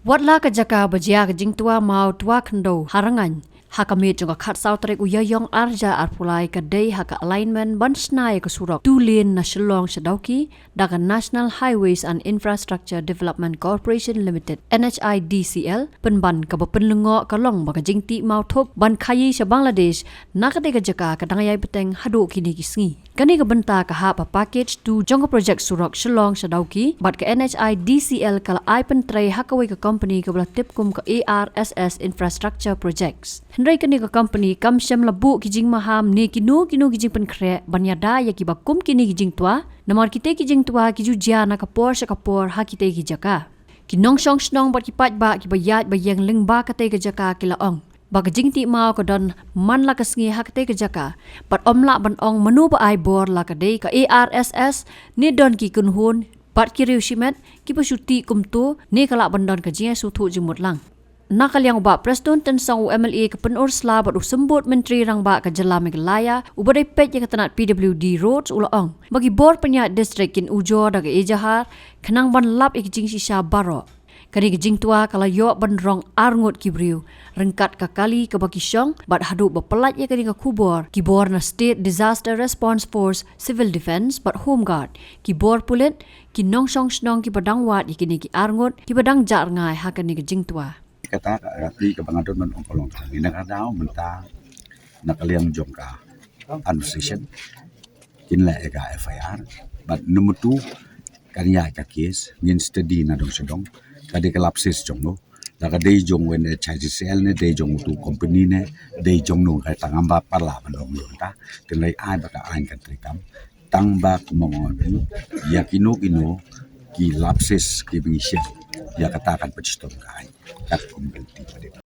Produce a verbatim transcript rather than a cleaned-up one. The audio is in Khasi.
Wat la ka jaka ba jia ka jingtwa maw twa khyndew ha Rngaiñ, ha ka miet jong ka khatsaw tarik u Ïaïong arhajar arphew lai ka dei ha ka alignment ban shna ïa ka surok two lane na Shillong sha Dawki da ka National Highways and Infrastructure Development Corporation Limited, N H I D C L, pynban kaba pynlyngngoh ka long ba ka jingtih maw thup ban khaïi sha Bangladesh na katei ka jaka ka dang ïai bteng haduh kine ki sngi. Kane ka bynta ka hap ha package two jong ka project surok Shillong sha Dawki, bad ka N H I D C L ka la ai pyntrei ha kawei ka company kaba la tip kum ka A R S S Infrastructure Projects. Hynrei kane ka company kam shym la buh ki jingmaham ne kino kino ki jingpynkhreh ban ïada ïa kiba kum kine ki jingtwa, namar kitei ki jingtwa ki ju jia na ka por sha ka por ha kitei ki jaka. Ki nongshong shnong bad ki paidbah kiba ïaid ba ïeng lyngba katei ka jaka ki la ong ba ka jingtih maw ka don man la ka sngi ha katei ka jaka, bad ym lah ban ong mano ba ai bor, la ka dei ka A R S S ne don ki kynhun bad ki riew shimet kiba shu tih kumto, ne ka lah ban don ka jingïasngewthuh jingmut lang. Na ka liang u Bah Prestone Tynsong, u M L A ka Pynursla bad u Symbud Myntri Rangbah ka jylla Meghalaya uba dei peit ïa ka tnat P W D Roads, u la ong ba ki bor pynïaid district kin ujor da ka ejahar khnang ban lap ïa ki jingshisha baroh. Kane ka jingtwa ka la ïoh ban rong arngut ki briew, ryngkat ka kali kaba ki shong, bad haduh ba pyllait ïa kane ka khubor, ki bor na State Disaster Response Force, Civil Defence bad Home Guard, ki bor pulit, ki nongshong shnong kiba dang wad ïa kine ki arngut kiba dang jah rngai ha kane ka jingtwa. Kata ka kati kaba nga don ban ong ka long kane, na ka daw mynta na ka liang jong ka administration kin leh ïa ka F I R, bad number two kan ïa ka case ngin study na dong sha dong, ka dei ka lapses jong no, la ka dei jong u N H I D C L ne dei jong utu company ne dei jong no, ka tang ba parla ban ong no ta, kin lei ai ba ka aiñ kan treikam, tang ba kumno mo ïa kino kino ki lapses kiba ngi shim, ïa kata kan pynshitom ka aiñ kat kum ka lei.